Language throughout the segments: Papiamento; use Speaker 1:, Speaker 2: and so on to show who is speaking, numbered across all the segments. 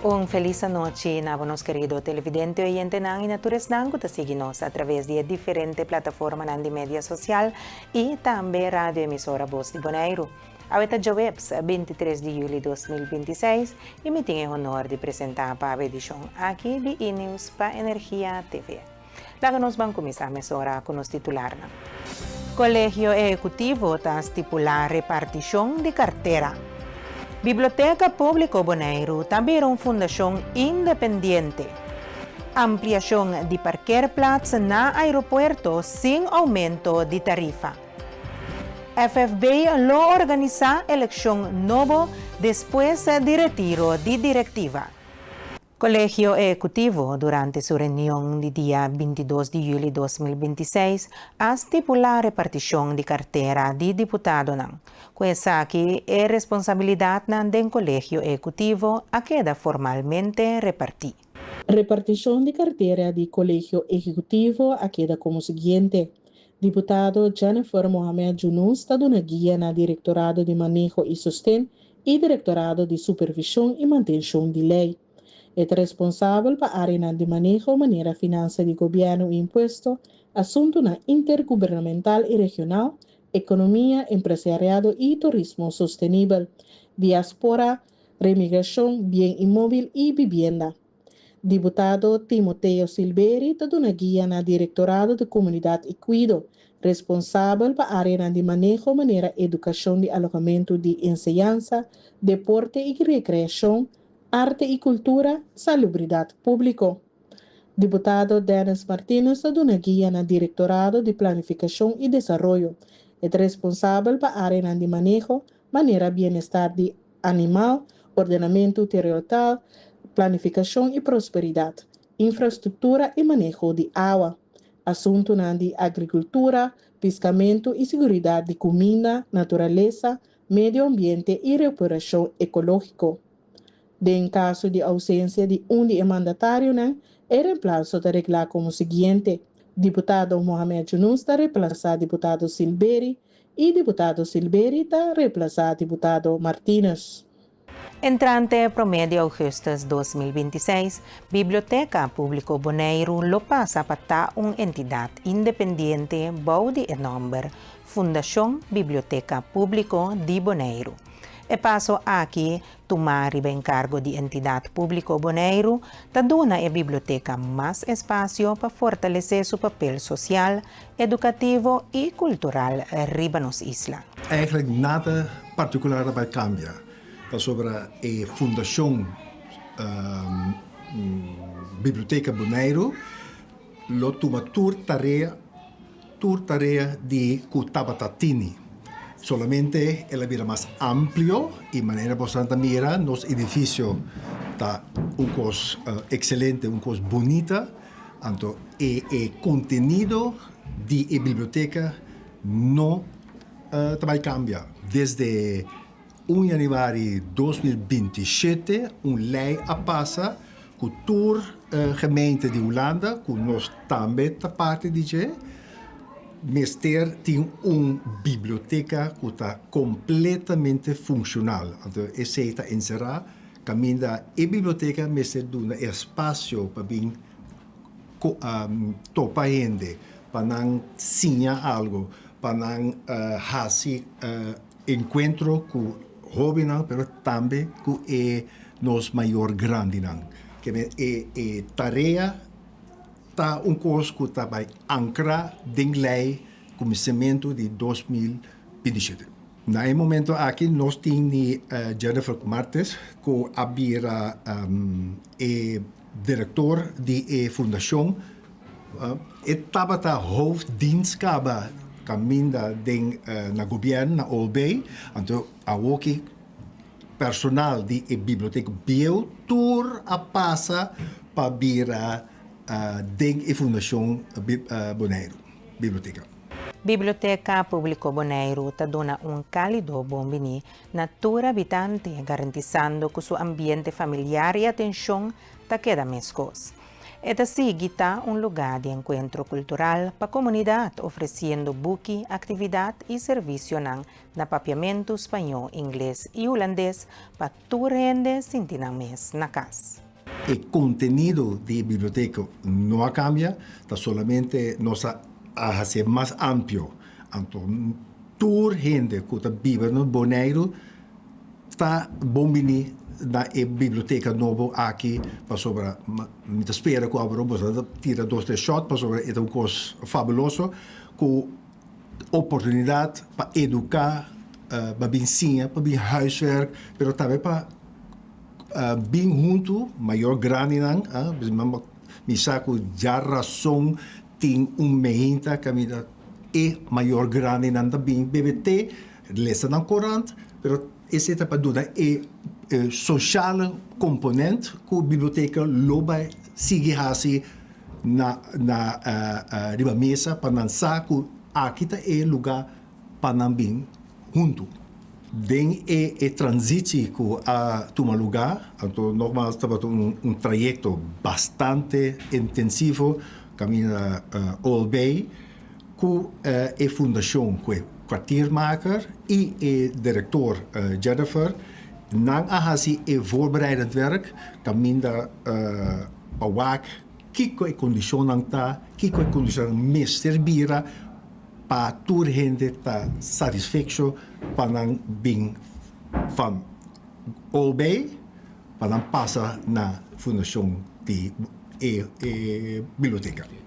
Speaker 1: Un felis anochi na nos kerido televidente, oyentenan i na tur esnan ku ta sigui nos a traves di diferente plataformanan di media sosial i tambe radio emisora Bos di Boneiru. Awe ta djaweps, 23 di yüli 2026, i mi tin e honor di presentá pa e edishon aki di E-News pa Energia TV. Laga nos ban kuminsá mesora ku nos titularnan. Kolegio Ehekutivo ta stipulá repartishon di kartera. Biblioteka Públiko Boneiru ta bira un fundashon independiente. Ampliashon di parkeerplaats na aeropuerto sin oumento di tarifa. FFB lo organisá elekshon nobo despues di retiro di direktiva. Kolegio Ehekutivo durante su reunion di dia 22 di yüli 2026 a stipulá repartishon di kartera di diputadonan. Ku esaki e responsabilidatnan den Kolegio Ehekutivo a keda formalmente repartí.
Speaker 2: Repartishon di kartera di Kolegio Ehekutivo a keda komo siguiente. Diputado Jennifer Mohamed Junus ta duna guia na Direktorado di Maneho i Sosten i Direktorado di Supervishon i Mantenshon di Lei. E ta responsabel pa áreanan di maneho manera finansa di gobièrnu i impuesto, asuntunan intergubernamental i regional, ekonomia, empresariado i turismo sostenibel, diaspora, remigrashon, bien inmóbil i bibienda. Diputado Timoteo Silberi ta duna guia na Direktorado di Komunidat i Kuido, responsabel pa áreanan di maneho manera edukashon di alohamentu di enseñansa, deporte i rekreashon, arte i kultura, salubridat públiko. Diputado Dennis Martinus ta duna guia na Direktorado di Planifikashon i Desaroyo. E ta responsabel pa áreanan di maneho manera bienestar di animal, ordenamentu territorial, planifikashon i prosperidat, infrastruktura i maneho di awa, asuntunan di agrikultura, piskamentu i siguridat di kuminda, naturalesa, medio ambiente i rekuperashon ekológiko. Den kaso di ousensia di un di e mandatarionan, e remplaso ta reglá komo siguiente: Diputado Mohamed Junus ta replasá diputado Silberi i diputado Silberi ta replasá diputado Martinus.
Speaker 1: Entrante 1 di ougùstùs 2026, Biblioteka Públiko Boneiru lo pasa pa ta un entidat independiente bou di e nòmber Fundashon Biblioteka Públiko di Boneiru. E paso aki, tumá riba enkargo di Entidat Públiko Boneiru, ta duna e biblioteka mas espasio pa fortalesé su papel sosial, edukativo i kultural riba nos isla.
Speaker 3: Eigenlijk nada partikular a bai kambia, pasobra e Fundashon Biblioteka Boneiru lo tuma tur tarea tur tarea di ku tabata tini. Solamente el a bira mas amplio i manera boso ta mira nos edifisio ta un kos ekselente, un kos bunita. Anto e e kontenido di e biblioteka no ta bai kambia. Desde 1 yanüari 2027 un lei a pasa ku tur gemeente di Hulanda, ku nos tambe ta parti di dje, mester tin un biblioteka ku ta kompletamente funshonal. Anto esei ta enserá kaminda e biblioteka mester duna espasio pa bin topa hende, pa nan siña algu, pa nan hasi enkuentro ku hóbennan pero tambe ku e nos mayor grandinan. Ke e e tarea ta un kos ku ta bai ankrá den lei kuminsamentu di 2027. Na e momento aki nos tin ni Jennifer Martes ku a bira e direktor di e fundashon. E tabata hoofddienst kaba kaminda den na gobièrnu na OLB. Anto awoki personal di e bibliotek bieu tur a pasa pa bira den e fundashon Boneiru Biblioteka.
Speaker 1: Biblioteka Públiko Boneiru ta duna un kálido bon biní na tur habitante, garantisando ku su ambiente familiar i atenshon ta keda meskos. E ta sigui ta un lugá di enkuentro kultural pa komunidat, ofresiendo buki, aktividat i servisionan na papiamentu, spañó, ingles i hulandes pa tur hende sinti nan mes na kas.
Speaker 3: E kontenido di e biblioteka no a kambia, ta solamente nos a hasié mas amplio. Anto tur hende ku ta biba na Boneiru Ta bon bini na e biblioteka nobo aki pasobra mi ta spera ku awor boso ta tira dos tres shot pasobra e ta un kos fabuloso ku oportunidat pa eduká pa bin siña pa bin huiswerk pero tambe pa bin huntu mayor grandinan mi sa ku djarason tin un meinta kaminda e mayor grandinan ta bin bebe te. Lesa nan korant, pero esei ta pa duna e sociale component ku biblioteka lo bai sigui hasi na na riba mesa pa nan sa ku aki ta e luga pa nan bin huntu. Den e e transitie ku a tuma luga, anto nogmaals tabata un un trayekto bastante intensivo kaminda Old Bay, Ku e fundashon ku e kwartiermaker i e direktor Jennifer, nan a hasi e voorbereidend werk kaminda pa wak kiko e kondishonnan ta, kiko e kondishonnan mester bira pa tur hende ta satisfecho pa nan bin van OB pa nan pasa na fundashon di e biblioteka.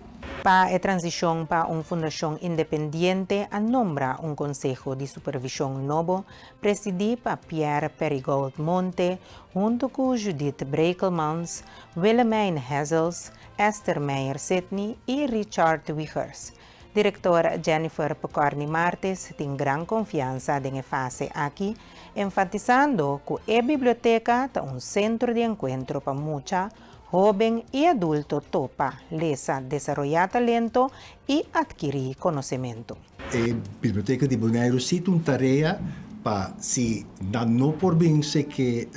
Speaker 1: Pa e transishon pa un fundashon independiente a nombra un konseho di supervishon nobo presidí pa Pierre Perigold Monte huntu ku Judith Brekelmans, Willemijn Hezels, Esther Meijer-Sidney i Richard Wiegers. Direktor Jennifer Pocorni Martes tin gran konfiansa den e fase aki, enfatisando ku e biblioteka ta un sentro di enkuentro pa mucha, hóben i adulto topa, lesa, desaroyá talento i atkirí konosementu.
Speaker 3: E biblioteka di Boneiru si ta un tarea pa si nan no por bin seke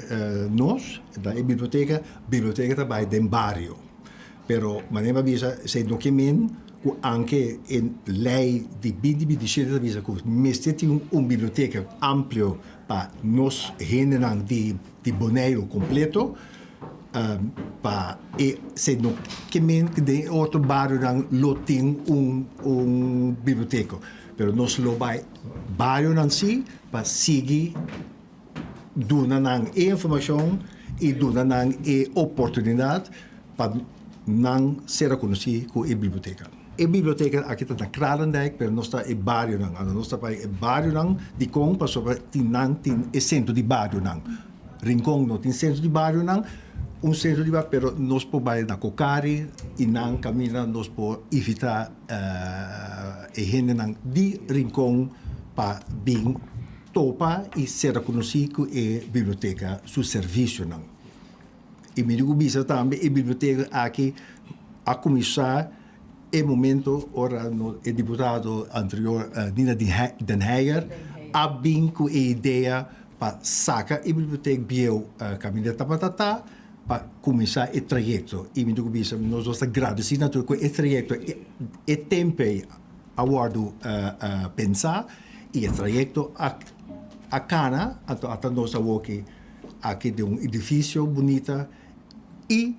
Speaker 3: nos na e biblioteka, biblioteka ta bai den bario. Pero manera mi a bisa esei no ke men ku anke e lei di binti 27 ta bisa ku mester tin un biblioteka amplio pa nos hendenan di Boneiru kompleto. Pa e se no ke men ku den e otro barionan lo tin un un biblioteka, pero nos lo bai barionan si pa sigui duna nan e informashon i duna nan e oportunidat pa nan ser rekonosí ku e biblioteka. E biblioteka aki ta na Kralendijk, pero nos ta e barionan, anto nos ta bai e barionan dikon pasobra tin nan tin e sentro di barionan. Rincon no tin sentro di barionan, un sentro di bario, pero nos por bai na Cocari y nan caminda nos por invita e hendenan di Rincon pa bin topa y sera conoci cu e biblioteca su servicionan. Y mi di cu bisa tambe e biblioteca aki a cuminsa e momento ora e diputado anterior Nina Den Heyer a bin cu e idea pa saka e bibliotek bieu kaminda tabata ta pa kuminsá e trayekto i mi ta ku bisa nos dos ta gradesí na tur ku e trayekto e tempu ei a wòrdu pensá i e trayekto a kana anto ata nos awoki aki den un edifisio bunita i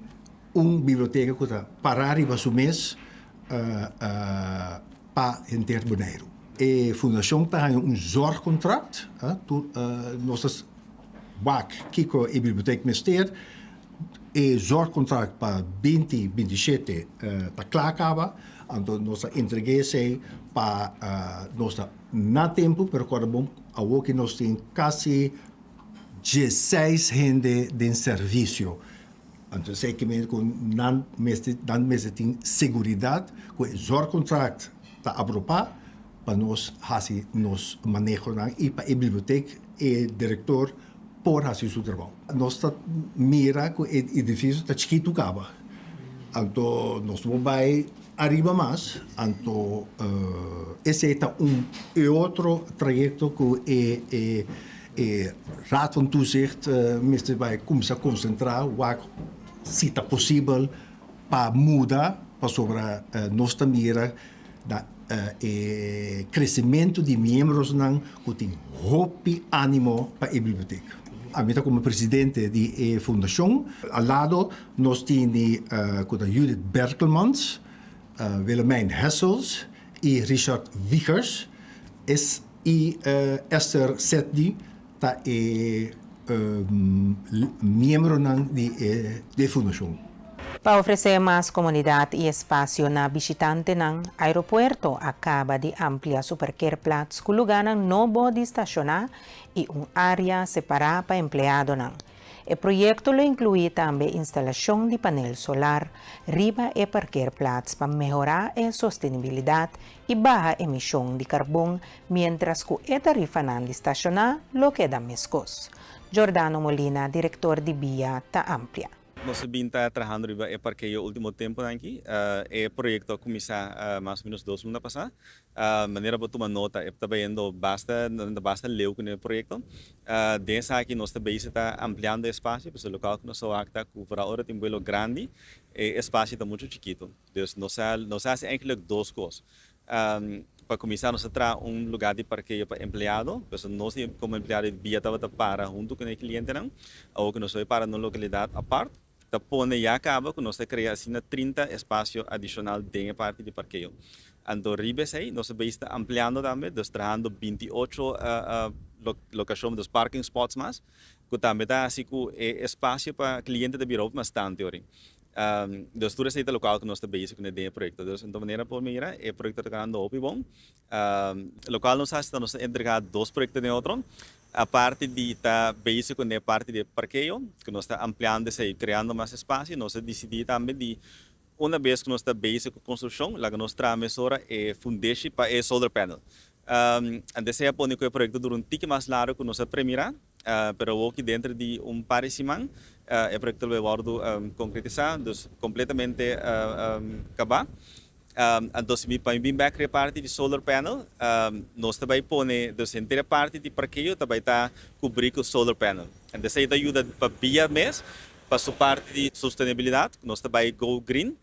Speaker 3: un biblioteka ku ta pará riba su mes pa henter Boneiru. E fundashon ta haña un zorgcontract, tur nos ta wak kiko e bibliotek mester. E zorgcontract pa 20 27 ta kla kaba, anto nos ta entreg'é esei pa nos ta na tempu, pero kòrda bon awor ki nos tin kasi 16 hende den servisio. Anto esei ke mester ku nan mester nan mester tin seguridat ku e zorgcontract ta apropá pa nos hasi nos manehonan i pa e bibliotek e direktor por hasi su trabou. Nos ta mira ku e edifisio ta chikitu kaba anto nos no por bai ariba mas anto esei ta un e otro trayekto ku e e E Raad van Toezicht mester bai kuminsá konsentrá wak si ta posibel pa muda pasobra nos ta mira na e kresementu di miembrosnan ku tin hopi ánimo pa e biblioteka. Ami ta komo presidente di e fundashon. Al lado nos tin di ku ta Judith Berkelmans, Willemijn Hessels i Richard Wiegers es i Esther Sedney ta e miembronan di e fundashon.
Speaker 1: Pa ofresé mas komodidat i espasio na bishitantenan, aeropuerto a kaba di amplia su parkeerplaats ku lugánan nobo di stashoná i un área separá pa empleadonan. E proyekto lo inkluí tambe instalashon di panel solar riba e parkeerplaats pa mehorá e sostenibilidat i baha emishon di karbon miéntras ku e tarifanan di stashoná lo keda meskos. Giordano Molina, direktor di bia, ta amplia.
Speaker 4: Nos a bin ta trahando riba e parkeo ultimo temponan aki. E proyekto a kuminsá mas o menos dos luna pasá. Manera bo tuma nota e ta bayendo basta nan ta basta leu ku e proyekto. Den esaki nos ta bezig ta ampliando e espasio pasobra lokal ku nos a wak ta ku foral ora tin buelo grandi e espasio ta muchu chikitu. Dus nos a nos a hasi eigenlijk dos kos. Pa kuminsá nos a traha un lugá di parkeo pa empleado pasobra nos komo empleado di bia tabata para huntu ku e klientenan. Awor ku nos a bai para na un lokalidat apart. Ta pone ya caba cu nos ta crea asina 30 espacio adicional den e parti di parkeo. Anto riba esey nos a bay sta ampliando tambe, dus trahando 28 locacion, dus parking spots mas, cu tambe ta haci cu e espacio pa cliente ta bira hopi mas tanto ori. Dus tur esey ta locual cu nos ta bezig cune den e proyecto. Dus en to manera por mira e proyecto ta ganando hopi bon. Locual nos haci ta nos ta entrega dos proyecto den otro. Aparte di ta bezig cu e parti di parkeo, cu nos ta ampliando esey, creando mas espacio, nos a dicidi tambe di una bes cu nos ta bezig cu construccion, laga nos traha mesora e fundeshi pa e solar panel. Antes a pone cu e proyecto dura un tiki mas largo cu nos a premira, pero awoki dentro di un par di siman e proyecto lo bay wordo concretisa, dus completamente caba. Anto si mi pa mi bin bek riba e parti di solar panel, nos ta bai pone, dus henter e parti di parkeo ta bai ta kubrí ku solar panel. Anto esei ta yuda pa bia mes, pa su parti di sostenibilidat, ku nos ta bai go green.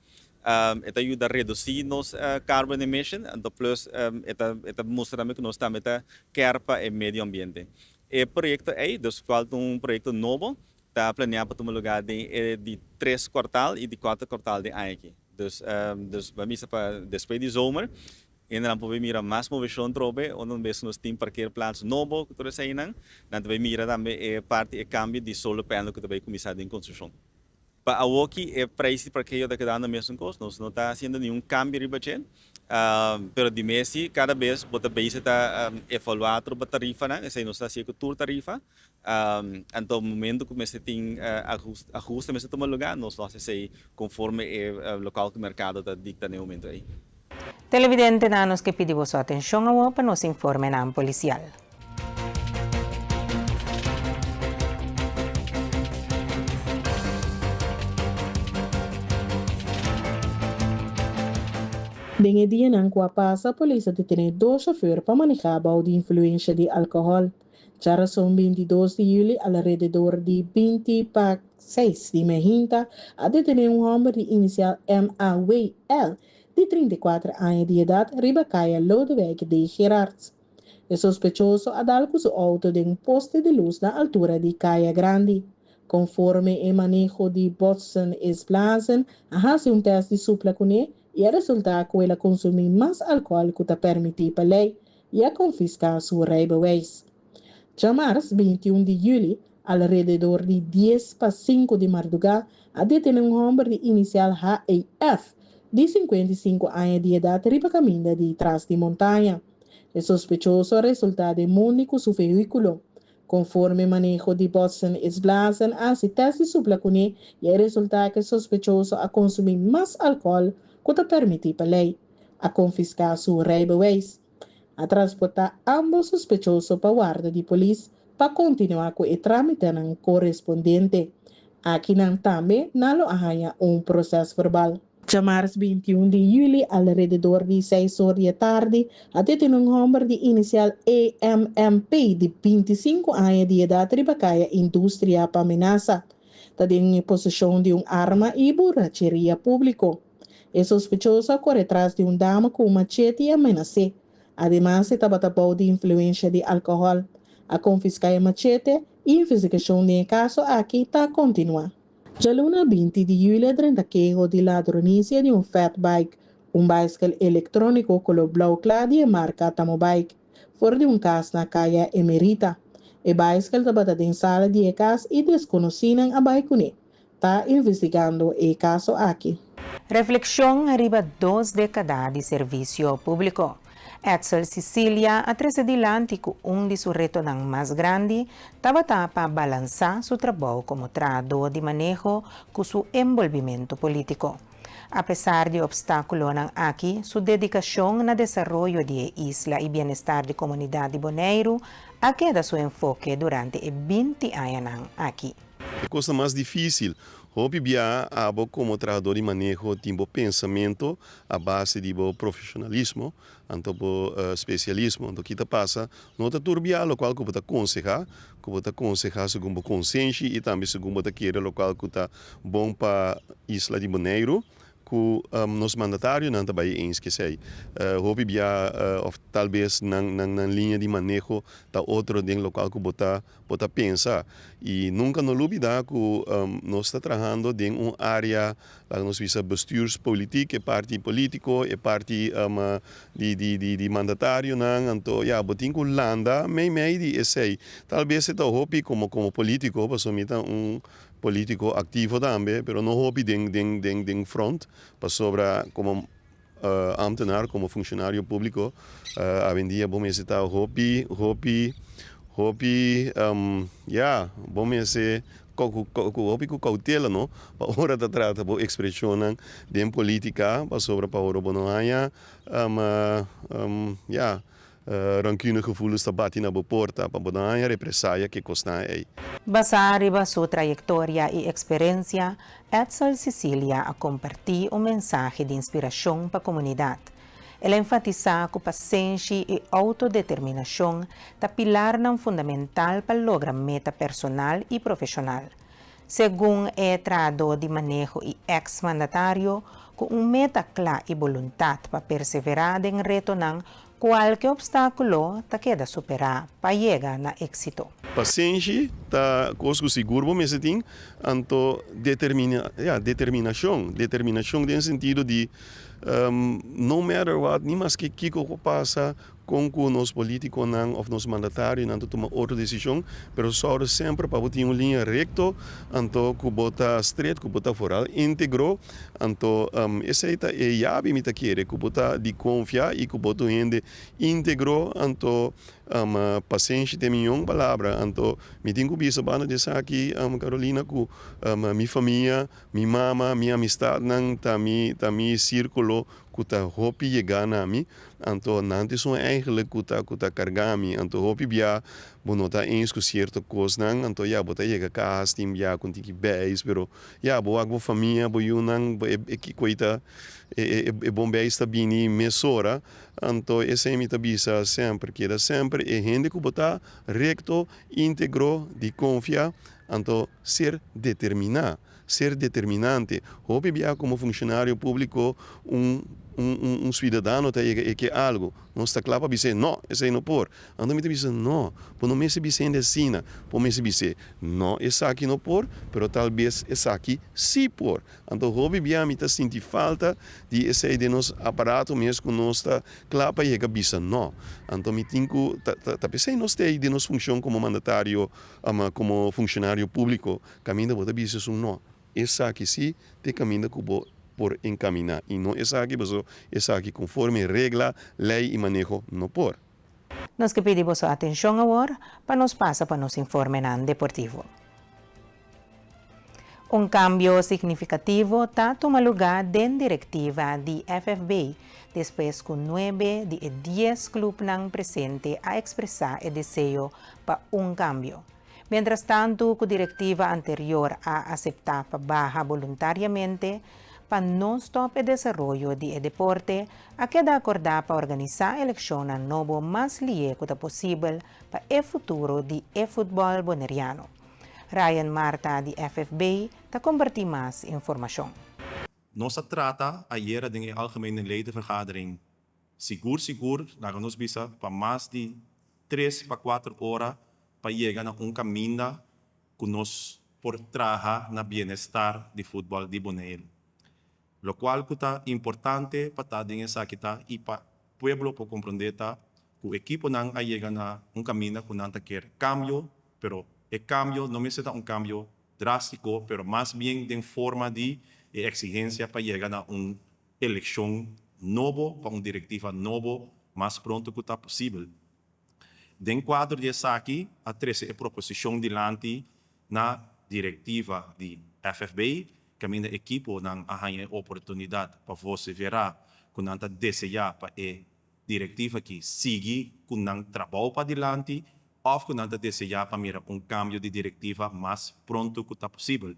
Speaker 4: E ta yuda redusí nos carbon emission, anto plus e ta e ta mustra tambe ku nos tambe ta kèr pa e medio ambiente. E proyekto ei, dus kual ta un proyekto nobo, ta planeá pa tuma lugá den e di tres kuartal i di kuater kuartal den aña aki. Dus dus bo a misa pa despues di zomer hendenan por bay mira mas moveshon trobe unda un bes nos tin parkeerplaats nobo ku tur eseinan nan ta bay mira tambe e parti e kambio di solar panel ku ta bay kuminsá den konstrukshon. Pa awoki e prijs di parkeo ta kedando mesun kos nos no ta hasiendo ningun kambio riba dje pero di mes si kada bes bo ta bezig ta evaluá tur bo tarifanan esei nos ta hasié ku tur tarifa. Anto momento ku mester tin ahuste mester tuma lugá, nos lo hasi esei konforme e lokal ku merkado ta dikta na e momento ei.
Speaker 1: Televidentenan, nos ke pidi boso atenshon awor pa nos informenan polisial.
Speaker 2: Den e dianan ku a pasa, polis a detené dos shofèr pa manehá bou di influensha di alkohòl. Djarason 22 di yüli alrededor di 20 pa 6 di mehinta a detené un hòmber di inisial MAWL di 34 aña di edat riba kaya Lodewijk D. Gerards. E sospechoso a dal ku su outo den un poste di lus na altura di Kaya Grandi. Konforme e maneho di Botsen is Blazen a hasi un tèst di supla kuné i a resultá ku el a konsumí mas alkòl ku ta pèrmití pa lei. i a konfiská su reibeweis. Djamars, 21 di yüli, alrededor di dies pa sinku di mardugá, a detené un hòmber di inisial HEF, di 55 aña di edat riba kaminda di tras di montaña. E sospechoso a resultá den mundi ku su vehíkulo. Konforme maneho di Botsen is Blazen a hasi tèst di supla kuné i a resultá ku e sospechoso a konsumí mas alkòl ku ta pèrmití pa lei. A konfiská su reibeweis. A transportá ámbos sospechoso pa warda di polis pa kontinuá ku e trámitenan korespondente. Akinan tambe nan lo a haña un prosèsverbal. Djamars 21 di yüli alrededor di seis or di e tardi a detené un hòmber di inisial EMMP di 25 aña di edat riba kaya Industria pa menasa. Ta den poseshon di un arma i buracheria públiko. E sospechoso a kore tras di un dama ku un machete i a menas'é. Ademas e tabata bou di influensha di alkohòl. A konfiská e machete i investigashon den e kaso aki ta kontinuá. Djaluna 20 di yüli a drenta keho di ladronisia di un fatbike, un baiskel elektróniko koló blou kla di e marka Tamobike, for di un kas na Kaya Emerita. E baiskel tabata den sala di e kas i deskonosínan a bai kuné. Ta investigando e kaso aki.
Speaker 1: Reflekshon riba dos dékada di servisio públiko. Edsel Cicilia a trese dilanti ku un di su retonan mas grandi tabata pa balansá su trabou komo trahadó di maneho ku su enbolbimentu polítiko. Apesar di e opstákulonan aki, su dedikashon na desaroyo di e isla i bienestar di komunidat di Boneiru a keda su enfoke durante e 20 añanan aki.
Speaker 5: E kosnan mas difísil. Hopi bia abo komo trahadó di maneho tin bo pensamentu a base di bo profeshonalismo, anto bo spesialismo. Anto ki ta pasa? No ta tur bia lokual ku bo ta konsehá, ku bo ta konsehá segun bo konsenshi i tambe segun bo ta kere lokual ku ta bon pa isla di Boneiru. Ku nos mandatarionan ta bai eens ku esei. Hopi bia òf talbes nan nan liña di maneho ta otro den lokual ku bo ta bo ta pensa. I nunka no lubida ku nos ta trahando den un área, laga nos bisa bestuurspolitiek, e parti polítiko, e parti di di di di mandatarionan. Anto ya bo tin ku landa meimei di esei. Talbes e ta hopi komo komo polítiko pasobra mi ta un Politico activo tambe, pero no hopi den den den den front, pasobra como ambtenaar, como funcionario publico, awendia bo mester ta hopi, hopi, hopi, ya, bo mester cu hopi cu cautela no, pa ora ta trata bo expresionnan den politica, pasobra pa ora bo no haña, ya. Rancune gevoelens ta bati na bo porta pa bo no haña represaya ke kosnan ei.
Speaker 1: Basá riba su trayektoria i eksperensia, Edsel Cicilia a kompartí un mensahe di inspirashon pa komunidat. El a enfatisá ku pasenshi i outodeterminashon ta pilarnan fundamental pa logra meta personal i profeshonal. Segun e trahadó di maneho i eks-mandatario, ku un meta kla i boluntat pa perseverá den retonan, kualke opstákulo ta keda superá pa yega na éksito.
Speaker 5: Pasenshi ta kos ku sigur bo mester tin, anto determina, ya, determinashon, determinashon den sentido di no matter what, ni maske kiko ku pasa, Kon ku nos politikonan òf nos mandatarionan ta tuma otro desishon, pero sòru semper pa bo tin un liña rekto, anto ku bo ta stret, ku bo ta foral íntegro, anto esei ta e yabi mi ta kere, ku bo ta di konfia i ku bo ta un hende íntegro, anto pasenshi ta e mion palabra, anto mi tin ku bisa banda di esaki Carolina ku mi famia, mi mama, mi amistatnan ta mi ta mi sírkulo ku ta hopi yegá na mi, anto nan ta esun eigenlijk ku ta ku ta kargá mi, anto hopi bia bo no ta eens ku sierto kosnan, anto ya bo ta yega kas tin bia ku tin ki beis, pero ya bo wak bo famia, bo yunan, bo e e kiko ei ta e e e bon beis ta bini mesora, anto esei mi ta bisa semper, keda semper e hende ku bo ta rekto, íntegro, di konfia, anto ser determiná. Ser determinante. Hopi bia komo funshonario públiko un un un suidadano ta yega e ke algu. Nos ta kla pa bis'é, No, esei no por. Anto mi ta bisa, No, bo no mester bisa hende asina. Bo mester bis'é, No, esaki no por, pero tal bes esaki sí por. Anto hopi bia mi ta sinti falta di esei den nos aparato mes ku nos ta kla pa yega bisa no. Anto mi tin ku ta ta ta p'esei nos ta ei den nos funshon komo mandatario, komo funshonario públiko. Kaminda bo ta bisa esun no, esaki si ta e kaminda ku bo por enkaminá i no esaki pasobra esaki konforme regla, lei i maneho no por.
Speaker 1: Nos ke pidi boso atenshon awor pa nos pasa pa nos informenan deportivo. Un kambio signifikativo ta tuma lugá den direktiva di FFB despues ku nuebe di e dies klupnan presente a ekspresá e deseo pa un kambio. Mientras tantu ku direktiva anterior a aseptá pa baha boluntariamente pa no stòp e desaroyo di e deporte, a keda akordá pa organisá elekshonnan nobo mas lié ku ta posibel pa e futuro di e futbòl boneriano. Ryan Marta di FFB ta kompartí mas informashon.
Speaker 6: Nos a trata ayera den e Algemene Ledenvergadering sigur sigur, laga nos bisa, pa mas di tres pa kuater ora pa yega na un kaminda ku nos por traha na bienestar di futbòl di Boneiru. Lokual ku ta importante pa ta den esaki ta i pa pueblo por komprondé ta ku ekiponan a yega na un kaminda ku nan ta kier kambio, pero e kambio no mester ta un kambio drástiko, pero mas bien den forma di e eksigensia pa yega na un elekshon nobo pa un direktiva nobo mas pronto ku ta posibel. Den kuadro di esaki a trese e proposishon dilanti na direktiva di FFB, kaminda ekiponan a haña e oportunidat pa voseverá ku nan ta deseá pa e direktiva aki sigui ku nan trabou padilanti òf ku nan ta deseá pa mira un kambio di direktiva mas pronto ku ta posibel.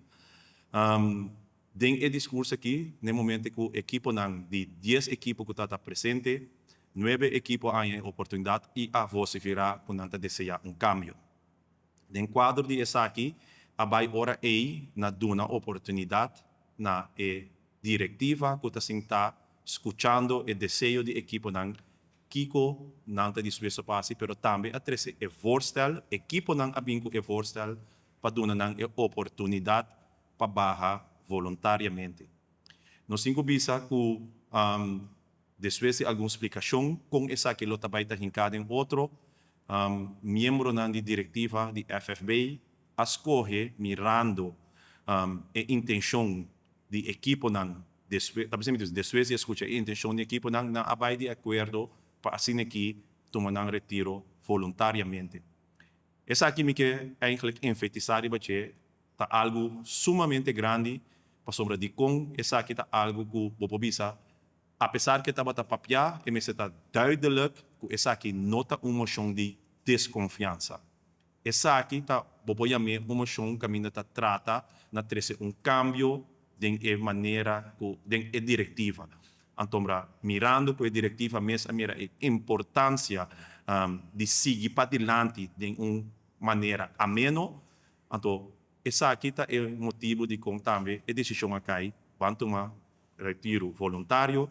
Speaker 6: Den e diskurso aki, n'e momento ku ekiponan di dies ekipo ku ta ta presente, nuebe ekipo a haña e oportunidat i a vosiferá ku nan ta deseá un kambio. Den kuadro di esaki a bai ora ei na duna oportunidat na e direktiva ku ta sintá skuchando e deseo di ekiponan kiko nan ta dispuesto pa hasi pero tambe a trese e voorstel, ekiponan a bin ku e voorstel pa duna nan e oportunidat pa baha voluntariamente. Nos tin ku bisa ku despues di algun splikashon kon esaki lo ta bai ta hinká den otro, miembronan di direktiva di FFB a skohe mirando e intenshon di ekiponan despues, ta bisa mi despues di a skucha e intenshon di ekiponan, nan a bai di akuerdo pa asina aki tuma nan retiro voluntariamente. Esaki mi ke eigenlijk enfatisa riba dje ta algu sumamente grandi pasobra dikon esaki ta algu ku bo por bisa apesar ku e tabata papia e mester ta duidelijk ku esaki no ta un moshon di deskonfiansa. Esaki ta bo por yam'é un moshon kaminda ta trata na trese un kambio den e manera ku den e direktiva. Antombra mirando ku e direktiva mes a mira e importansia di sigui padilanti den un manera ameno, anto esaki ta e motibu dikon tambe e desishon a kai ban tuma retiru voluntario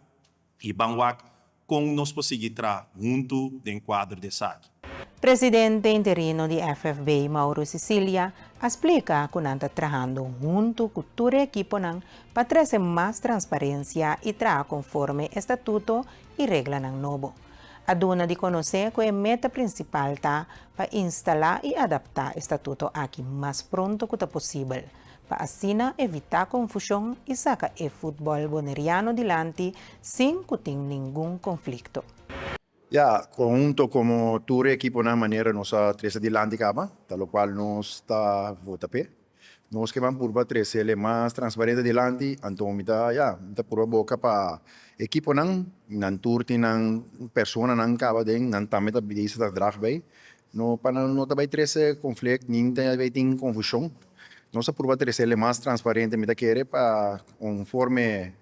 Speaker 6: i ban wak kon nos por sigui traha huntu den kuadro di esaki.
Speaker 1: Presidente interino di FFB, Mauro Cicilia, a splika ku nan ta trahando huntu ku tur e ekiponan pa trese mas transparensia i traha konforme e statuto i reglanan nobo. A duna di konosé ku e meta prinsipal ta pa instalá i adaptá e statuto aki mas pronto ku ta posibel, pa asina evitá konfushon i saka e futbòl boneriano dilanti sin ku tin ningun konflikto.
Speaker 7: Ya, konhunto komo tur e ekiponan manera nos a trese dilanti kaba, ta lokual nos ta vota p'e. Nos ke ban purba trese el e mas transparente dilanti, anto mi ta, ya, mi ta purba boka pa ekiponan, nan tur tin nan personanan kaba den, nan tambe ta bisa ta drag bay. No, pa nan no ta bay trese konflikt ni ta bay tin konfushon. Nos a purba trese el e mas transparente mi ta kere pa konforme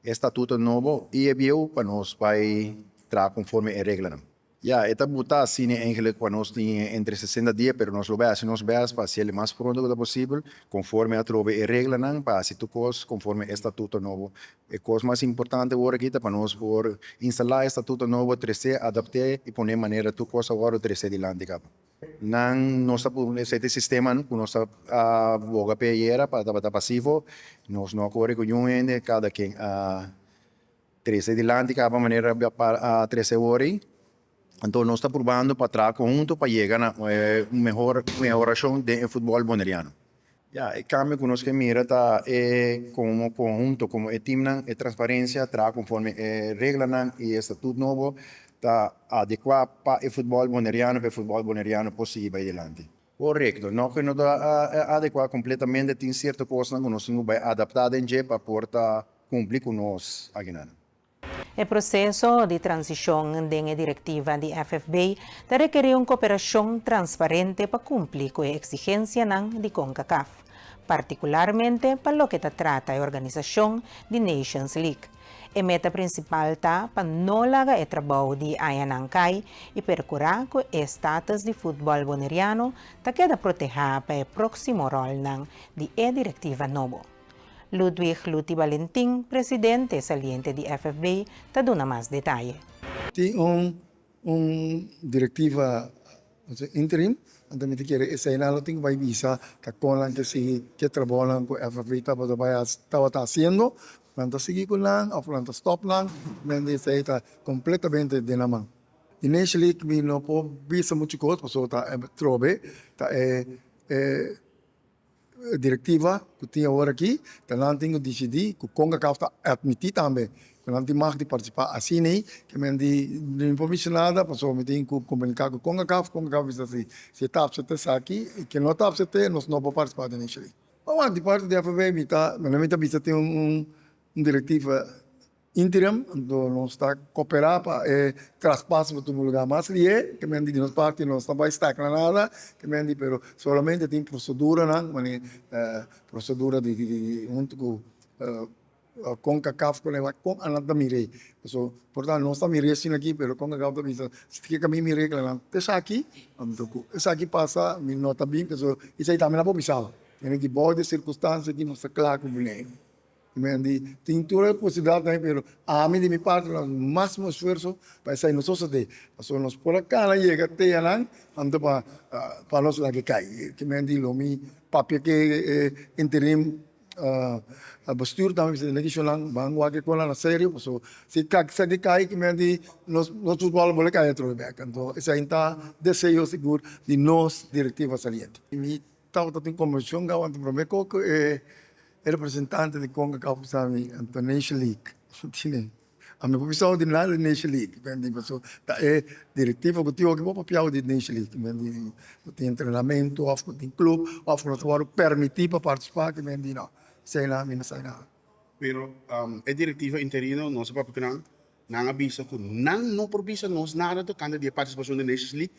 Speaker 7: E statuto nobo i e bieu pa nos bai traha konforme e reglanan. Ya, e ta buta asina eigenlijk pa nos tin entre sesenta dia, pero nos lo bai hasi nos best pa hasiel mas pronto ku ta posibel, konforme atrobe e reglanan pa hasi tur kos konforme e statuto nobo. E kos mas importante awor aki ta pa nos por instalá e statuto nobo, tres'é, adapt'é i pon'é manera tur kos a wòrdu tres'é dilanti kaba. Nan nos ta pone esei sistema ku nos ta boga p'e ayera pa tabata pasivo. Nos no a kore ku niun hende, kada ken a trese dilanti kaba manera a trese awor ei. Anto nos ta purbando pa traha konhunto pa yega na un mehor mehorashon den e futbòl boneriano. Ya, e kambio ku nos ke mira ta e komo konhunto, komo e timnan, e transparensia, traha konforme e reglanan i e statut nobo ta adekuá pa e futbòl boneriano, pa e futbòl boneriano por sigui bai dilanti. Korekto, no ku no ta adekuá kompletamente, tin sierto kosnan ku nos tin ku bai adaptá den dje pa por ta kumpli ku nos akinan.
Speaker 1: E proseso di transishon den e direktiva di FFB ta rekerí un koperashon transparente pa kumpli ku e eksigensianan di Concacaf. Partikularmente pa loke ta trata e organisashon di Nations League. E meta prinsipal ta pa no laga e trabou di añanan kai i perkurá ku e status di futbòl boneriano ta keda protehá pa e próksimo ròlnan di e direktiva nobo. Ludwig Luti Balentin, presidente saliente di FFB, ta duna mas detaye.
Speaker 8: Tin un Un directiva interim, anto mi ta kere eseinan lo tin ku bai bisa ta kon nan ke sigui ke trabounan ku FFB tabata bai tabata hasiendo, nan ta sigui ku nan òf nan ta stòp nan, men di esei ta kompletamente den nan man. Initially mi no por bisa muchu kos pasobra ta trobe ta e Direktiva ku tin awor aki ta nan tin ku disidí ku Concacaf ta atmití tambe ku nan tin mag di partisipá. Asina ei ke men di mi por bisa nada pasobra mi tin ku komuniká ku Concacaf. Concacaf bisa si si e ta apseptá esaki i ke no ta apsept'é nos no por partisipá den esei. Awor di parti di FAB mi ta mi ta bisa tin un direktiva. Interim, anto nos ta koperá pa e traspaso por tuma lugá mas lihé, ke men di di nos parti nos ta bai stakna nada, ke men di pero solamente tin proseduranan, manera prosedura di di huntu ku Concacaf ku nan kon anan ta mir'é, pasobra por ta nos ta mir'é asina aki pero Concacaf ta bisa si ke kaminda mi regla nan ta esaki, anto ku esaki pasa mi no ta bin pasobra esei tambe nan por bisa bo, tene ki bou di sirkunstansia aki nos ta kla ku Boneiru. Men di tin tur e posibilidatnan pero ami di mi parti lo hasi máximo esfuerso pa esei no sosode. Pasobra nos por a kana yega te anan anto pa pa nos laga e kai. Ki men di lo mi papia ke e interim bestuur tambe bisa den kishonnan ban wak e konan na serio pasobra si esaki kai ki men di nos nos futbòl lo bole kai atrobe bèk. Anto esei ta deseo sigur di nos direktiva saliente. Mi tabata tin kombershon gaba anto prome ku e E representante di Concacaf bisa mi anto Nation League tine ami por bisa di nada di Nation League mendi paso ta e directiva cu tin oki por papia di Nation League mendi cu tin entrenamento of cu tin club of cu no ta worde permiti pa participa mendi no esey nan mi no sa nada.
Speaker 9: Pero e directiva interino nos a papia cu nan, nan a bisa cu nan no por bisa nos nada tocante di e participacion di Nations League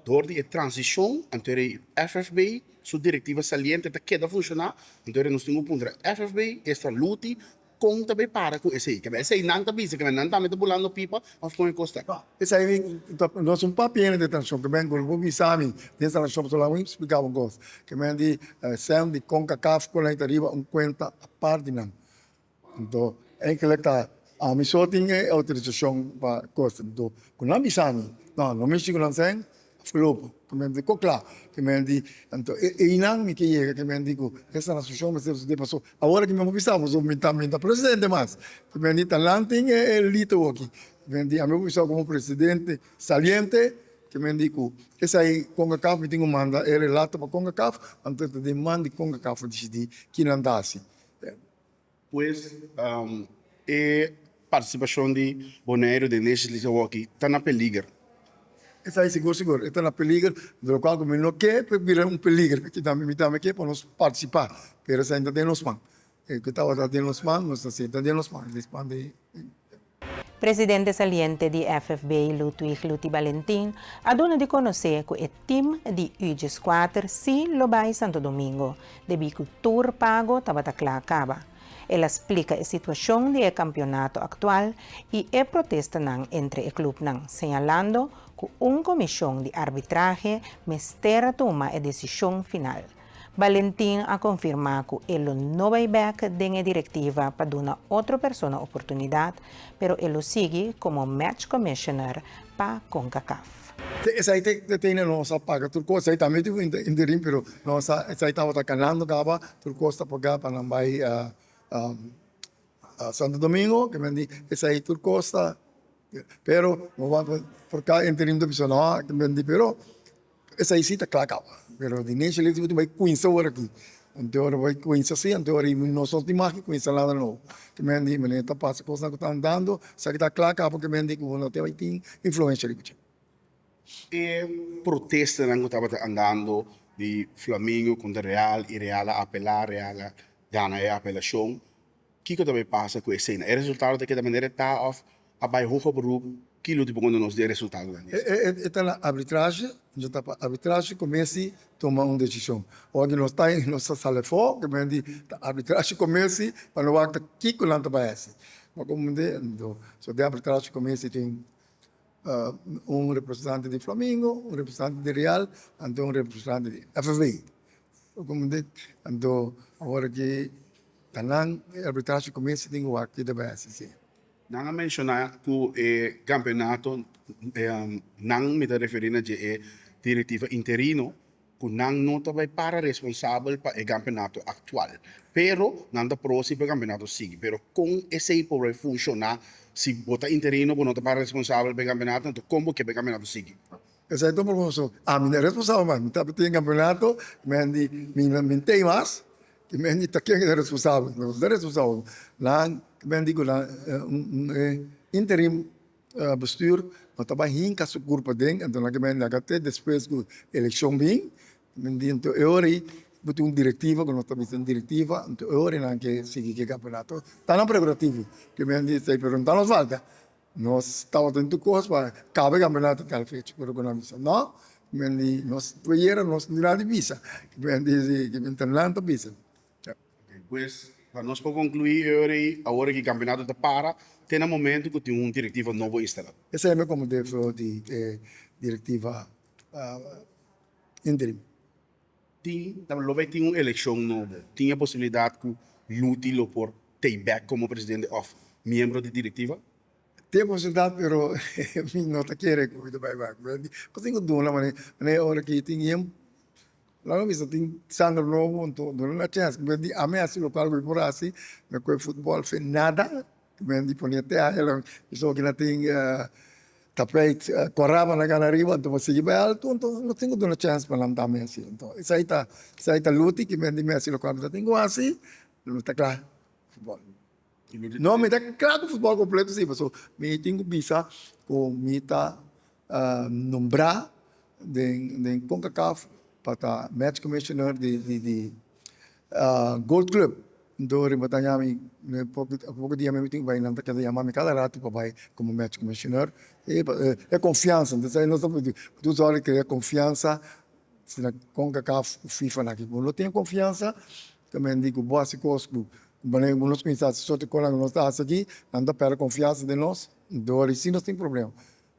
Speaker 9: Dor di e transishon anto e FFB su direktiva saliente ta keda funshoná, anto nos tin ku puntra FFB, esta Luti, kon ta bay para ku esei? Kaba esei nan ta bisa kaba nan tambe ta bulando pipa òf kon e kos ta?
Speaker 8: Esei nos un papia den transishon ke men ku bo bisa mi den transishon pasobra laga mi splika bo un kos ke men di sèn di Concacaf ku nan ta riba un kuenta apart di nan. Anto enkele ta ami so tin e outorisashon pa kos. Anto ku nan bisa mi, no, no mishi ku nan sèn afgelopen. Ku men di ko kla. Ku men di, anto einan mi ke yega ku men di ku esta nasashon mester sosode paso awor aki mi no por bisa paso mi ta mi ta presidente mas. Ku men di ta nan tin e lito awoki. Ku men di ami por bisa komo presidente saliente ku men di ku esei Concacaf mi tin ku manda e relato pa Concacaf anto ta den man di Concacaf pa disidi kinan ta hasi.
Speaker 9: Pues e partisipashon di Boneiru den Nations League awoki ta na peliger.
Speaker 8: Esei sigur sigur e ta na peliger, di lokual ku mi no ke pa bira un peliger, mi tambe ke pa nos partisipá, pero esei no ta den nos man, e ku tabata den nos man nos ta sinta den nos man, den.
Speaker 1: Presidente saliente di FFB, Ludwig Luti Balentin, a duna di konosé ku e tim di U dieskuater sí lo bai Santo Domingo, debí ku tur pago tabata kla kaba. El a splika e situashon di e kampionato aktual i e protestanan entre e klupnan, señalando ku un komishon di arbitrahe mester a tuma e desishon final. Balentin a konfirmá ku e lo no bai bèk den e direktiva pa duna otro persona oportunidat, pero e lo sigui komo match commissioner pa Concacaf.
Speaker 8: Esei te tene nos a paga tur kos, esei tambe tin un interim pero nos a esei tabata kanando kaba tur kos ta pagá pa nan bai Santo Domingo ke men di esei tur kos ta pero no por ka interim ta bisa no ke men di pero Esei si ta kla kaba, pero di Nation League bo tin bai kuinsa ora aki. Anto ora bai kuinsa si, anto ora nos no tin mas ki kuinsa nada nobo. Ke men di manera ta pasa kosnan ku ta andando, esaki ta kla kaba ke men di ku bo no tin bai tin influensha riba dje.
Speaker 9: E protestanan ku tabata andando di Flamingo kontra Real i Real a apelá, Real a gana e apelashon. Kiko ta bai pasa ku esei? E resultado ta keda manera e ta òf a bai hoger beroep? Ki lo tipo konta nos di e resultadonan di esei?
Speaker 8: E ta na arbitrahe, nos ta pa arbitrahe ku mester tuma un desishon. Ora ku nos ta nos ta sali afó, ke men di ta arbitrahe ku mester pa no wak ta kiko nan ta bai hasi. Bo komprende? Anto, so den arbitrahe ku mester tin un representante di Flamingo, un representante di Real, anto un representante di FFB. Bo komprende? Anto awor ki ta nan arbitrahe ku mester tin ku wak ki ta bai hasi si.
Speaker 9: Nan a menshoná ku e kampeonato, nan, mi ta referí na dje e direktiva interino, ku nan no ta bai para responsabel pa e kampeonato aktual. Pero nan ta pro si pa e kampeonato sigui. Pero kon esei por bai funshoná si bo ta interino, bo no ta para responsabel pa e kampeonato, anto kon bo ke pa e kampeonato sigui?
Speaker 8: Esei ta un proposishon. Ami no e responsabel mas. Mi tabata tin e kampeonato, mi a di mi t'ei mas. Ki men di ta ken ta responsabel? Nos ta responsabel. Nan ki men di ku nan e interim bestuur no ta bai hinka su kurpa den, anto nan ki men laga te despues ku elekshon bin, men di anto e ora ei bo tin un direktiva ku nos ta bisa un direktiva, anto e ora ei nan ke sigui ku e kampeonato. Ta nan prerogativa ki men di esei, pero no ta nos falta. Nos tabata den tur kos pa kaba e kampeonato tal fecha, pero ku nan bisa no, men di nos playera nos no tin nada di bisa, men di si men ta nan ta bisa.
Speaker 9: Pues pa nos por konkluí e ora ei, awor ki kampeonato ta para te na momento ku tin un direktiva nobo instalá.
Speaker 8: Esei mi komo defo di e direktiva interim.
Speaker 9: Tin, ta lo bay tin un eleccion nobo. Tin e posibilidad cu Luti lo por tey bek como presidente of miembro di directiva?
Speaker 8: Tin e posibilidad pero mi no ta kere cu mi ta bay bek. Pasobra tin cu duna manera manera ora ki tin yen laga mi bisa tin sanger nobo anto duna nan chens. Ami a haci locual cu mi por haci mi a coge futbol fe nada. Men di pone te aña lo so ki na tin tapijt kora pa na gana ariba anto bo sigui bai alto anto no tin ku duna chèns pa lanta Messi anto esei ta esei ta luti ki men di Messi lokual mi ta tin ku hasi mi ta kla futbòl no mi ta kla ku futbòl kompleto si pasobra mi tin ku bisa ku mi ta nombrá den den Concacaf pa ta match commissioner di di di Gold Club. Anto riba ta yami poko dia mi tin ku bai nan ta keda yama mi kada ratu pa bai komo match commissioner e konfiansa entonces nos ta pidi tur sòru krea konfiansa na Concacaf ku FIFA nan bo no tin konfiansa ta men di ku bo hasi kos ku manera ku nos kuminsá hasi sorto kosnan ku nos ta hasi aki nan ta pèrdè konfiansa den nos dor si nos tin problema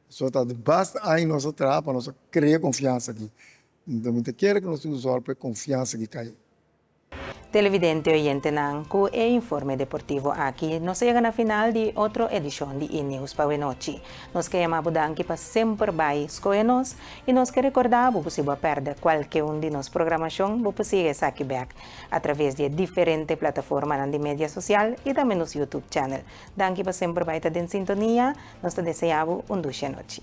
Speaker 8: so ta basta aña nos a traha pa nos a krea konfiansa aki entonces mi ta kere ku nos tin ku sòru pa e konfiansa aki kai.
Speaker 1: Televidente oyentenan, ku e informe deportivo aki nos a yega na final di otro edishon di E-Nieuws pa wenochi. Nos ke yama bo danki pa semper bai skohe nos i nos ke rekordá bo ku si bo a pèrdè kualke un di nos programashon bo por sigui esaki bèk atraves di e diferente plataformanan di media sosial i tambe nos YouTube channel. Danki pa semper bai ta den sintonia, nos ta deseá bo un dushi anochi.